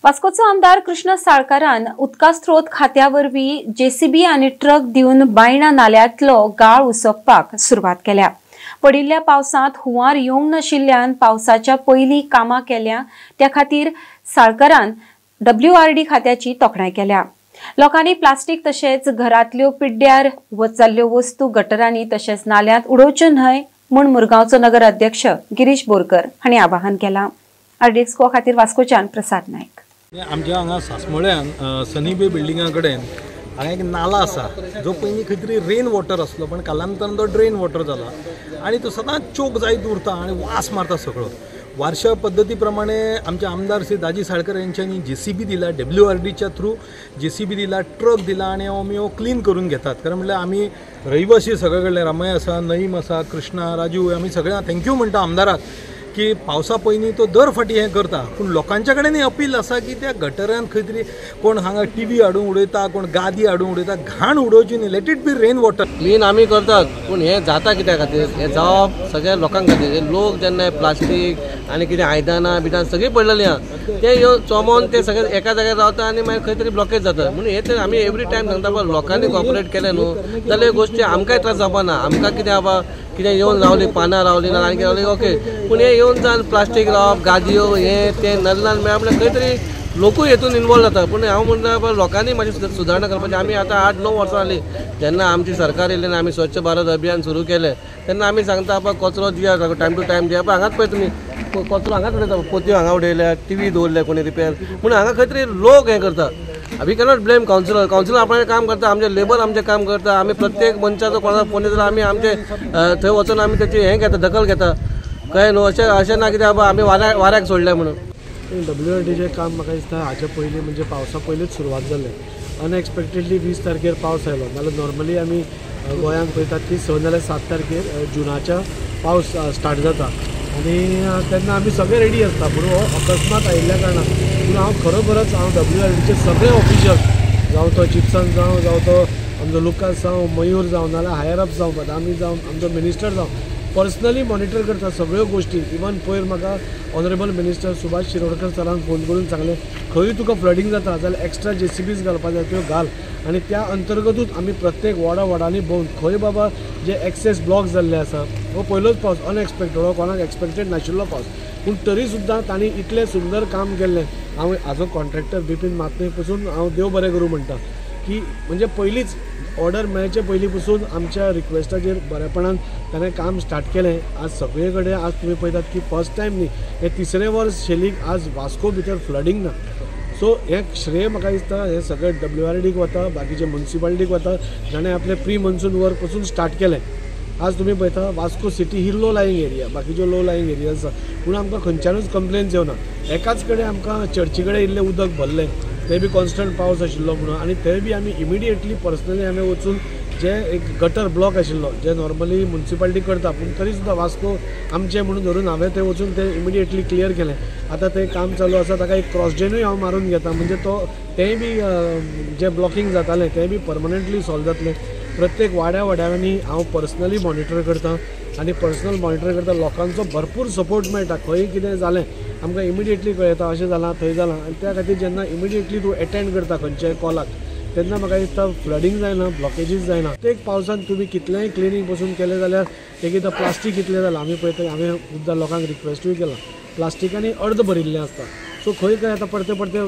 वास्कोचो आमदार कृष्ण साळकारान उदका स्रोत खात्या वरवीं जेसीबी आनी ट्रक दिवन बायणा नाल्यांतलो गाळ उसोवपाक सुरवात केल्या. पडिल्ल्या पावसांत हुंवार येवंक नाशिल्ल्यान पावसाच्या पयलीं कामां केल्या, त्या खातीर साळकारान डब्ल्यूआरडी खात्याची तोखणाय केल्या. लोकांनी प्लास्टीक तशेंच घरांतल्यो पिड्ड्यार जाल्ल्यो वस्तू गटरांनी तशेंच नाल्यांत उडोवच्यो न्हय म्हूण मुरगांवचो नगराध्यक्ष गिरीश बोरकर हांणी आवाहन केलां. आरडीएक्स को खातीर वास्कोच्यान प्रसाद नायक. आमच्या हांगा सासमोळ्यान सनीबे बिल्डिंगा कडेन हांगा एक नाला आसा जो पयलीं खंय तरी रेन वॉटर आसलो, पण कालांतरान तो ड्रेन वॉटर जाला आनी तो सदांच चोक जायत उरता आनी वास मारता सगळो. वारशा पद्दती प्रमाणे आमचे आमदार श्री दाजी साळकर यांच्यानी जेसीबी दिला, डब्ल्यूआरडीच्या थ्रू जेसीबी दिला, ट्रक दिला आनी आमी हो क्लीन करून घेतात. कारण म्हणल्यार आमी रहिवासी सगळे कडले, रामय आसा, नईम आसा, कृष्णा, राजू, आमी सगळ्यांक thank you म्हणटा आमदाराक की पावसा पयलीं तो दर फाटी हें करता. पूण लोकांच्या कडेन अपील आसा की त्या गटरान खंय तरी कोण हांगा टीव्ही हाडून उडयता, कोण गादी हाडून उडयता, घाण उडोवची न्ही. Let it be rain water. Clean आमी करतात, पूण हें जाता कित्या खातीर? हें जावप सगळ्या लोकां खातीर. लोक जेन्ना प्लास्टीक आनी कितें आयदनां बिदां सगळीं पडलेलीं आहा, ते येवन चोमोन ते सगळे एका जाग्यार रावता आनी मागीर खंय तरी ब्लॉकेज जाता. म्हणून हें तर आमी एवरी टायम सांगता, पण लोकांनी कॉपरेट केलें न्हू जाल्यार ह्यो गोश्टी आमकांय त्रास जावपा ना. आमकां कितें बाबा कितें येवन रावली, पानां रावली ना आनी कितें रावली, ओके. पूण हें येवन जावन प्लास्टीक रावप, गादयो हें तें नल्लान मेळप म्हणल्यार खंय तरी लोकूय हेतून इनवॉल्व जाता. पूण हांव म्हणटा लोकांनी मातशी सुदारणा करपाची. आमी आतां 8-9 वर्सां जालीं जेन्ना आमची सरकार येयली आनी आमी स्वच्छ भारत अभियान सुरू केलें, तेन्ना आमी सांगता बाबा कचरो दिया, टायम टू टायम दिया. पण हांगाच पळय तुमी कचरो हांगाच उडयता, पोतयो हांगा उडयल्या, टीव्ही दवरल्या कोणी रिपेर. पूण हांगा खंय तरी लोक हें करता. We cannot blame councillor. Councillor आपणाचें काम करता, आमचे लेबर आमचें काम करता. आमी प्रत्येक मनशाचो कोणाचो फोन येता आमी आमचे थंय वचून आमी तेची हें घेता, दखल घेता. कळ्ळें न्हू? अशें अशें ना कितें बाबा आमी वाऱ्याक सोडल्या म्हणून. डब्ल्यूआरडीचें काम म्हाका दिसता हाचे पयलीं म्हणजे पावसा पयलींच सुरवात जालें. अनएक्सपेक्टेडली 20 तारखेर पावस आयलो, नाल्यार नॉर्मली आमी गोंयांत पळयतात की 6 नाल्यार 7 तारखेर जुनाच्या पावस स्टार्ट जाता आनी तेन्ना आमी सगळे रेडी आसता. पूण हो अकस्मात आयिल्ल्या कारणान पूण हांव खरोखरच हांव डब्ल्यूआरडीचे सगळे ऑफिशियल, जावं तो जिप्सन जावं, जावं तो आमचो लुकास जावं, मयूर जावं, नाल्यार हायर अप जावं, बदामी जावं, आमचो मिनिस्टर जावं, पर्सनली मॉनिटर करता सगळ्यो गोश्टी. इवन पयर म्हाका ऑनरेबल मिनिस्टर सुभाष शिरोडकर सरान फोन करून सांगलें, खंय तुका फ्लडींग जाता जाल्यार एक्स्ट्रा जेसीबीज घालपा जाय, त्यो घाल. आनी त्या अंतर्गतूच आमी प्रत्येक वॉर्डा वॉर्डांनी भोंवन खंय बाबा जे एक्सेस ब्लॉक जाल्ले आसा, हो पयलोच पावस अनएक्सपेक्टेड, हो कोणाक एक्सपेक्टेड नाशिल्लो पावस, पूण तरी सुद्दां तांणी इतलें सुंदर काम केल्लें. हांव हाजो कॉन्ट्रॅक्टर बिपीन मात्मे पसून हांव देव बरें करूं म्हणटा की म्हणजे पयलींच ऑर्डर मेळचे पयलीं पसून आमच्या रिक्वेस्टाचेर बरेपणान ताणें काम स्टार्ट केलें. आज सगळे कडेन आज तुमी पळयतात की फर्स्ट टायम न्ही, हें तिसरें वर्स शेलीक आज वास्को भितर फ्लडींग ना. सो हें श्रेय म्हाका दिसता हें सगळें डब्ल्यूआरडीक वता, बाकीचे मुन्सिपालिटीक वता, जाणें आपलें प्री मॉन्सून वर्क पसून स्टार्ट केलें. आज तुमी पळयता वास्को सिटी ही लो लायींग एरिया, बाकीच्यो लो लायींग एरिया आसा, पूण आमकां खंयच्यानूच कंप्लेन्स येवना. एकाच कडेन आमकां चर्ची कडेन इल्लें उदक भरलें, ते बी कॉन्स्टंट पावस आशिल्लो म्हणून, आनी थंय बी आमी इमिडिएटली पर्सनली आमी वचून जे एक गटर ब्लॉक आशिल्लो जे नॉर्मली मुन्सिपालिटी करता, पूण तरी सुद्दां वास्को आमचें म्हणून धरून हांवें थंय वचून तें इमिडिएटली क्लियर केलें. आतां तें काम चालू आसा, ताका एक क्रॉस ड्रेनूय हांव मारून घेता, म्हणजे तो तेंय बी जें ब्लॉकींग जातालें तें बी परमनंटली सॉल्व जातलें. प्रत्येक वाड्या वाड्यांनी हांव पर्सनली मॉनिटर करता आनी पर्सनल मॉनिटर करता, लोकांचो भरपूर सपोर्ट मेळटा. खंय कितें जालें आमकां इमिडिएटली कळयता, अशें जालां थंय जालां, आनी त्या खातीर जेन्ना इमिडिएटली तूं एटेंड करता खंयच्याय कॉलाक तेन्ना म्हाका दिसता फ्लडींग जायना, ब्लॉकेजीस जायना. प्रत्येक पावसान तुमी कितलेंय क्लिनींग पसून केलें जाल्यार एक एकदां प्लास्टीक कितलें जालां आमी पळयता. हांवें खुबदां लोकांक रिक्वेस्टूय केलां, प्लास्टिकांनी अर्द भरिल्लें आसता, सो खंय खंय आतां परते परते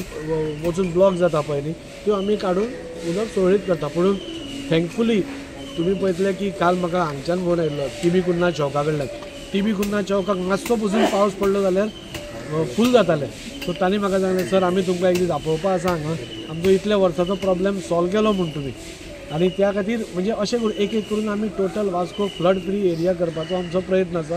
वचून ब्लॉक जाता पळय न्ही, त्यो आमी काडून उदक सुरळीत करता. पूण थँकफुली तुमी पळयतले की काल म्हाका हांगच्यान फोन आयिल्लो टीबी कुन्ना चौका कडल्यान. टीबी कुन्ना चौकाक मातसो पसून पावस पडलो जाल्यार फूल जातालें. सो तांणी म्हाका सांगलें, सर आमी तुमकां एक दीस आपोवपा आसा हांगा, आमचो इतल्या वर्साचो प्रॉब्लेम सॉल्व केलो म्हूण तुमी. आनी त्या खातीर म्हणजे अशें करून एक एक करून आमी total Vasco flood free area करपाचो आमचो प्रयत्न आसा.